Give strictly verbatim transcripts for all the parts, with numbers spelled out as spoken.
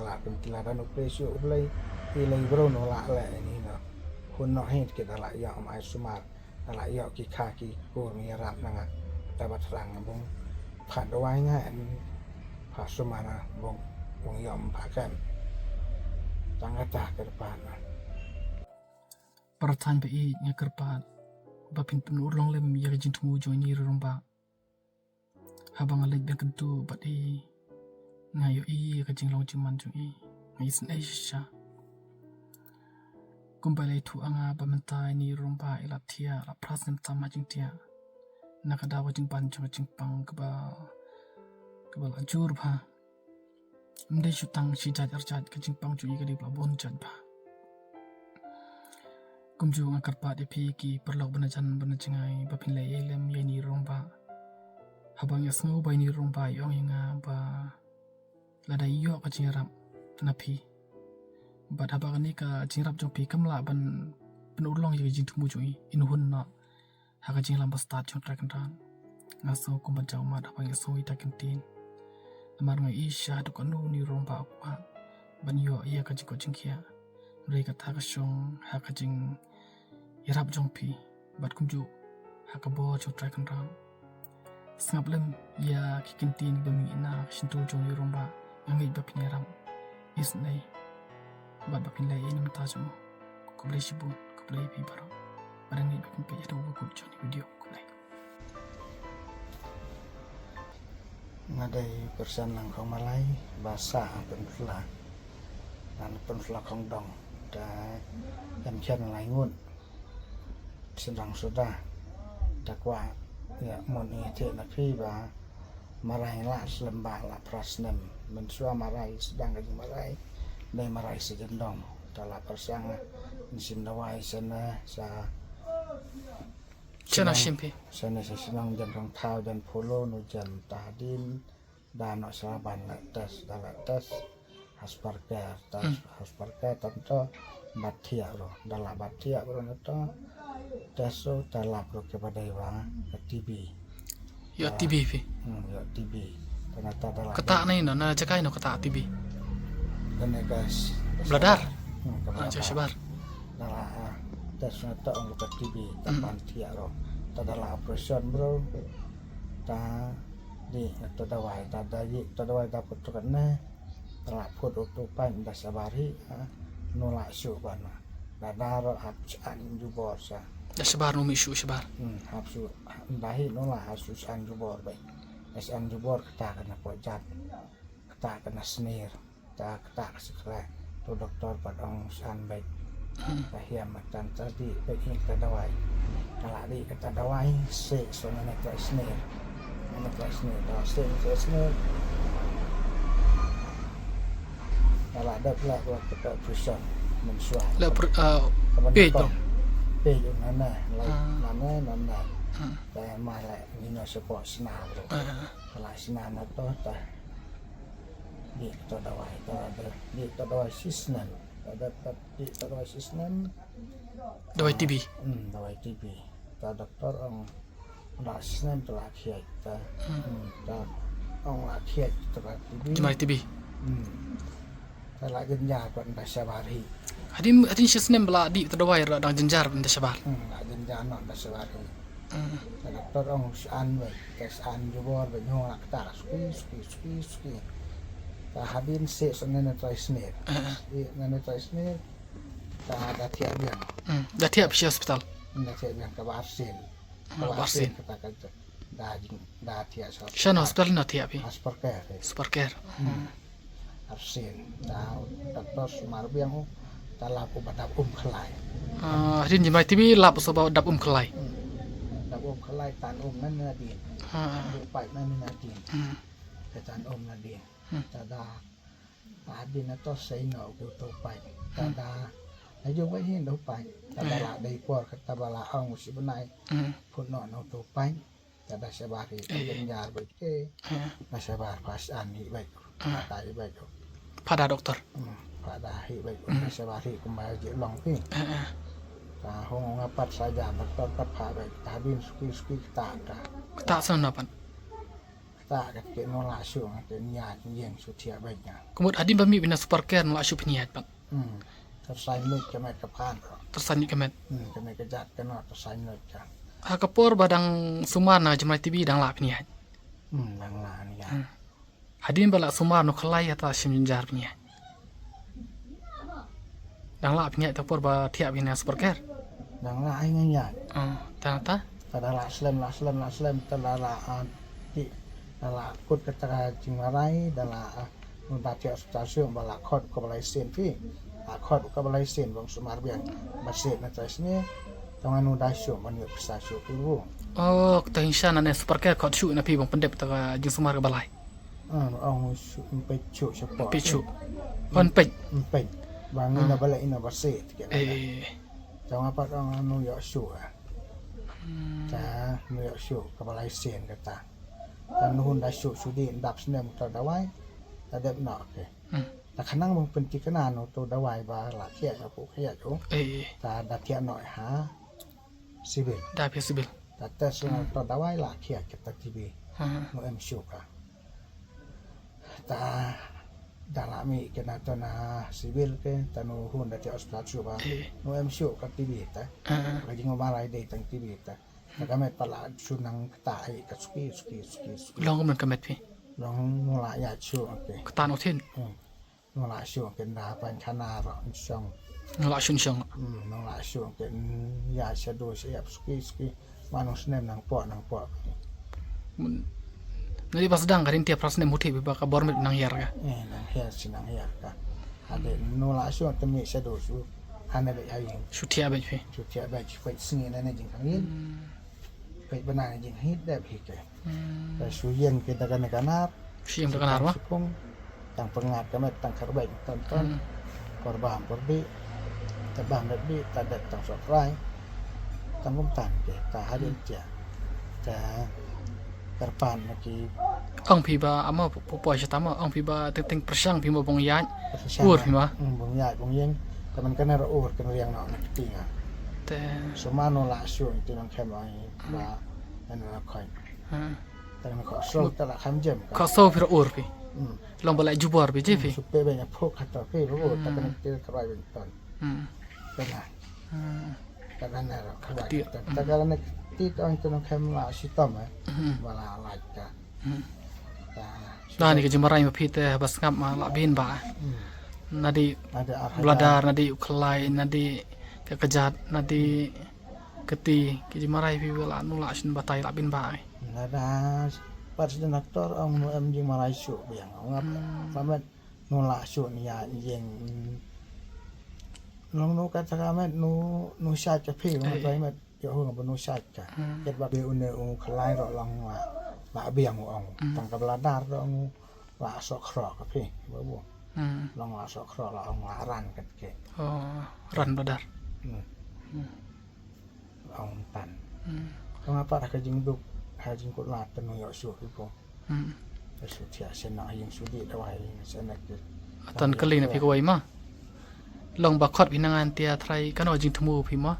La pynkylla da u Blei shuh, u Blei, i lei bro no la leh ini no. Hun no hin kita la ïa mai sumar. La ïa ki kha ki kur mi rap na nga. Ta ba thrang bung. Pha dawai nga en. Pha sumar na bung. Bung ïom pha ken. Tang kata kyrpad na. Para than ba i nga kyrpad. Ba phin pynurlong lem ïa ka jingthmu jong ini ruh ba. Haba nga leit ban kyntu bad i nga ïohi ïa ka jinglong jingman jong i, nga isynei shisha. Kumba la ïathuh ïa nga ba mynta ini ruh ba i la thiah, la phra snem tam ha jingthiah. Na ka daw ka jingban jong ka jingpang kaba, kaba la jur bha. Ym dei shu tang shi jait ar jait, ka jingpang jong i ka dei ba la bun jait bha. Kumjuh nga kyrpad ïa phi ki paralok ba na jan ba na jngai ba phin leh ïa lem ïa ini ruh ba. Haba nga sngew ba ini ruh ba i ong ïa nga ba lada i ïoh ka jingïarap na phi. Bad haba kane ka jingïarap jong phi kam lah ban pynurlong ïa ka jingthmu jong i, in hun noh ha ka jinglam ba stad jong Trai Kynrad. Nga sngew kumba jaw mad haba nga sngew ïa kata ka ktien. Namar nga ïohi sha haduh katno ini ruh ba u kwah ban ïoh ïa ka jingkoit jingkhiah. Hynrei kata ka shong ha ka jingïarap jong phi bad kumjuh ha ka bor jong Trai Kynrad. Sngap lem ïa ki ktien kiba mynta ka shyntur jong ini ruh ba nga ngeit ba phin ïarap. Isynei bad ba phin leh ïa i na ka bynta jong u. Khublei shibun, khublei ïa phi baroh. Bad nga ngeit ba phin peit haduh ba kut jong ini video. Khublei. Nga dei Pyrshah Langkhong Malai, ba sah Pynphla. Ngan Pynphla Khongdong. Te em khian lai ngut. Sdang suda. Te kwah ïa mon ïa te na phi ba Marai la slem ba la phra snem. Mynshuwa Marai sdang ka jingmarai. Dei Marai sa jyndong. Ta la pyrshang. Nsim dawai sene sa. Sene shim phi. Sene sa shnong Jan Rongthaw, Jan Polo, nu Jan Tahdin. Da noh sa ban la test, da la test. Hasparker, test, hasparker, tanto. Bat thiah bro. Da la bat thiah bro na to. Test so, ta lap bro ke badai ba, ka T B. Ïoh T B phi. Hmm, ïoh T B. Ternyata da la. Kata ne no, na jakai no kata T B. Kane ka s-, bladder. Hmm, ka bladder. Shabar. Da la, ah, test na to ong ka T B, ta ban thiah bro. Ta da la operation bro. Ta di, ta dawai, ta da di, ta dawai ta put tu kan ne. Tla phut u tu pain da shabar hi, ha. Nu la shu ban ma. Da da ro hap shan jubor sa. Da shabar nu mi shu shabar. Hmm, hap shu, da hi nu la hap shu shan jubor bai. Da shan jubor kata kana pojat. Kata kana snir. Ta kata ka sikra. Tu doktor pat ong shan bai. Ka hiam matan ta di peit ïa kata dawai. Ka la di kata dawai, seh so nane trai snir. Nane trai snir, ta seh nane trai snir. Ka la dep la buat kata operation. Mynshuwa. La per-, ah, page tu. Page nane, la nane, nane. Ta ma la nino sepo sna bro. Ka la sna na to ta. Di kata dawai, ta da, di kata dawai shisnem. Ta da, ta, di kata dawai shisnem. Dawai T B. Hmm, dawai T B. Ta doktor ong, da shisnem ta la khiat, ta. Hmm, ta ong la khiat, ta la T B. Jemai T B. Hmm. Ta la jynjar pat da shabar hi. Hadien, hadien shisnem ba la di kata dawai ra dang jynjar da shabar. Hmm, la jynjar noh da shabar hi. Ka doktor ong shan bai, ka shan jubor bai, nyong la kata, suki, suki, suki, suki. Ta hadien seh sene ne trai snir. Seh nane trai snir. Ta da thiah biang. Da thiah phi sha hospital. Da thiah biang kaba arsen. Kaba arsen kata ka da jing, da thiah sha hospital. Shan hospital na thiah phi. Hasparker. Hasparker. Arsen, ta doktor sumar biang u, ta lap u ba dap um khlai. Ah, hadien jemai T B lap sa ba dap um khlai. Hmm. Dap um khlai tan um nan nadien. Ah. Dap paip nan nadien. Hmm. Ka tan um nadien. Hmm. Ta da, ta hadien na to sei no u tu paip. Ta da, na jong bai hin do paip. Ta da la dei por, kata ba la ong u si bnai. Hmm. Phut no no tu paip. Ta da shabar hi, ta jynjar beit te. Ta shabar pha shan hi beit. Ta hi beit. Pha da doktor. Hmm, pha da hi beit. Ta shabar hi kumba ji long phi. Ta hong nga pat sa ja doktor pat pha beit. Ta bin suki suki kata ka. Kata sa na pat. Ta ka te no la shu, te nia ïeng shu thiah bad nga. Kumut hadien ba mih bina super care no la shu pynïaid pat. Hmm. Tyrsain lut ka met ka phan. Tyrsain lut ka met. Hmm, ka met ka jat ka no tyrsain lut ka. Ha ka por ba dang sumar na Jemrai T V dang la pynïaid. Hmm, dang la nia. Hmm. Hadien ba la sumar no khlai ata shim jynjar pynïaid. Dang la pynïaid ta por ba thiah bina super care. Dang la ai ngan ïaid. Oh, ta ta. Ta da la slem, la slem, la slem, ta la la, ah, ti, da la kut kata ka jingmarai, da la, ah, nu da thiah hospital shu, ba la khot ka balai sien phi. La khot ka balai sien, bang sumar biang, ba sien na ta sini, tang anu da shu, man yu pisa shu phi bu. Oh, kata hingsha na ne super care khot shu na phi bang pyndep ta ka jingsumar ka balai. Ah, ong shu, ym peit shu, shu po. Ym peit shu. Ym peit. Ym peit. Bang ina balai ina ba sien, ti ka. Eh. Tang apa ong anu ïoh shu, ah. Hmm. Ta, nu ïoh shu, ka balai sien kata. Ta nu hun da shu, shu di, dap snem ta dawai, ta dep no, okay. Hmm. Ta khnang bang pynthikna no to dawai ba la thiah ka pu khiah to. Eh. Ta da thiah no ha civil. Da phi civil. Ta test no to dawai la thiah kita T B. Hmm. No em shu ka. Ta da la mih kena to na civil ke, ta no hun da thiah hospital shu ba. Eh. No em shu ka T B ta. Hmm. Ka jingmarai dei tang T B ta. Ta ka met pat la shu nang kata ai ka suki, suki, suki, suki. Long kumno ka met phi? Long no la ïaid shu, okay. Kata no thin. Hmm. No la shu, okay, nda pan khana ro, shong. No la shu shong. Hmm, no la shu, okay, ïaid shadow sha ïap suki, suki. Mano snem nang po, nang po. Mun. Nadi ba sdang ka rin tia pra snem huti ba ka bor met nang hiar ka. Eh, nang hiar shi nang hiar ka. Hade no la shu te mi shadow shu. Hane be ai. Shu thiah be phi. Shu thiah be phi sngi na ne jingkhang yin. Hmm. Peit bana ne jingkhang yin dep hi ke. Hmm. Ba shu ïeng ke da ka ne ka nar. Shu ïeng da ka nar ma. Sukung. Tang pyngat ka met tang kharbet ton ton. Hmm. Por bam por di. Ta bam met di ta det tang sokrai. Tang kum tan ke ta hadin tia. Ta kyrpad na ki. Ong phi ba ama pu pu sha tama ong phi ba ting ting pyrshang phi mo bong ïaid. Pyrshang. Ur phi ma. Hmm, bong ïaid bong ïeng. Ta man ka nar ur kan riang no na kti nga. Te. Sumano la shu ti nang khem ai ba. Ana la khoi. Hmm. Tang na kho so ta la kham jem ka. Kho so phi ra ur phi. Hmm. Long ba la jubor phi je phi. Hmm, supe ben ya phok kata phi ro ta kan ti ka bai ben ton. Hmm. Tang na. Hmm. Ta kan na ro ka bai. Ti- ta ta kan na ti ton tu no khem la shi tom eh. Hmm. Ba la la ka. Hmm. Ta. Na ni ka jingmarai ma phi te ba sngap ma la bin ba. Hmm. Nadi. Nadi ar hajar. Bladar, nadi u khlai, nadi ka kjat, nadi Kti ki jingmarai phi ba la nu la shin batai la bin ba ai. Lada pat sdang doktor ong nu em jingmarai shuh biang. Ong ap. Hmm. Ba met nu la shuh ni ya jing. Long nu kata ka met nu nu sha ka phi ong. Eh. Ba met yo ong ba nu sha ka. Hmm. Ket ba be une u khlai ro long la la biang ong. Hmm. Tang ka bladar ro ong la sok khro ka phi. Ba bu. Hmm. Long la sok khro la ong la ran kat ke. Oh, ran bladar. Hmm. Hmm. Ong tan. Hmm. Ka nga pat ha ka jingduk ha jingkut lad te nu ïoh shuh phi ko. Hmm. Te shu thiah shen na ha jing shu dih dawai shen na ki. Atan kali na phi kawei ma. Long ba khot phi na ngan tia trai kano jingthmu phi ma.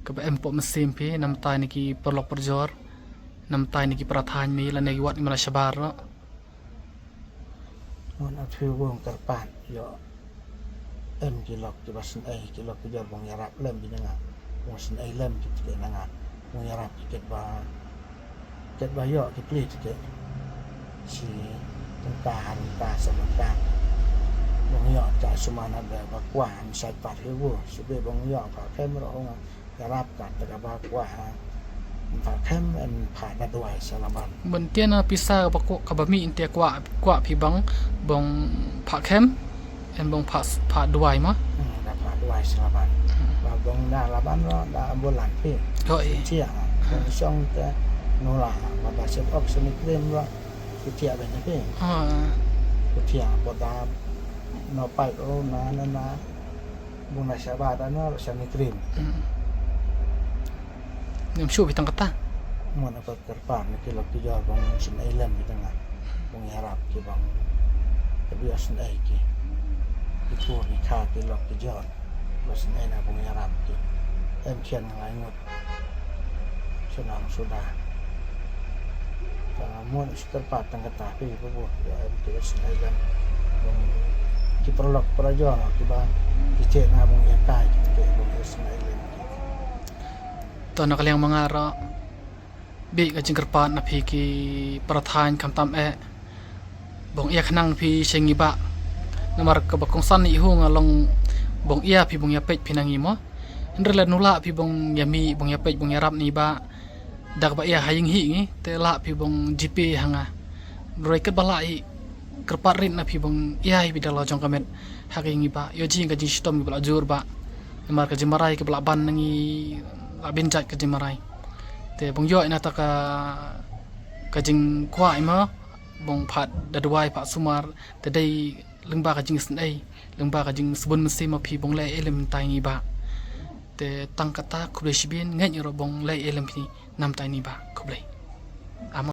Kaba em pok mynsiem phi namtai na ki paralok parajor. Namtai na ki para thaiñ mi lane ki wat mi la shabar no. Mon a phi wong kyrpad ïoh em ki lok kiba sngewsih ki lok ki jor bong ïarap lem ki na nga. Bong sngewsih lem ki tike na nga. Bong ïarap ki ket ba ket ba ïoh ki pli tike. Shi tengka ha tengka sa tengka. Bong ïoh ka sumana ba ba kwah am sa pat hi wo. Shu be bong ïoh ka kem ro nga. Ïarap ka te kaba kwah, ha. Pha khem en pha da duwai sha laban. Ban tian na pisa kaba kwah kaba mih en tia kwah kwah phi bang bong pha khem en bong pha pha duwai ma. Hmm, da pha duwai sha laban. Hmm. Ba bong da laban ro da ambulan phi. Oh, eh. Chia, ha. Bong shong te nula, ba da sep ok seni krim ro. Kutia ben phi. Ah. Kutia ko da no pai ro na na na. Bung na shaba da no sha ni krim. Hmm. Ngam shu bi tang kata. Mo na ko kyrpad na ki lok ki jor bung sngewsih lem ki tang. Bung ïarap ki bang. Ka bi sngewsih ki. Ki kur ki kha ki lok ki jor. Bung sngewsih na bung ïarap ki. Em khian ngai ngut. Shu nang suda. Mo shi kyrpad tang kata phi ba bun ïa em ki Western Island. Ki paralok parajor kiba ki te na bong ïa kai ki te bong Western Island. To na ka liang ma nga ruh, bit ka jingkyrpad na phi ki para thaiñ khamtam eh, bong ïa khnang phi sha ngi bah. Namar kaba kongsan i hu nga long bong ïa phi bong ïa peit phi na ngi mo. Hynrei la nula phi bong ïa mi bong ïa peit bong ïa rap ni bah. Dak ba ïa ha ïing hi ngi te la phi bong jipi ha nga. Roi kat ba la i kyrpad rit na phi bong ïa hi bi da la jong ka met ha ka ïing bah. Ïo jing ka jingshitom ba la jur bah. Namar ka jingmarai ka ba la ban na ngi la bin jait ka jingmarai. Te bong ïoh ina ta ka ka jingkwah ima bong phat da duwai phat sumar te dei lyngba ka jingsnei lyngba ka jingsbun mynsiem ma phi bong leh elem tai ni bah. Te tang kata khublei shibin ngeit ïa ro bong leh elem phi nam tai ni bah khublei.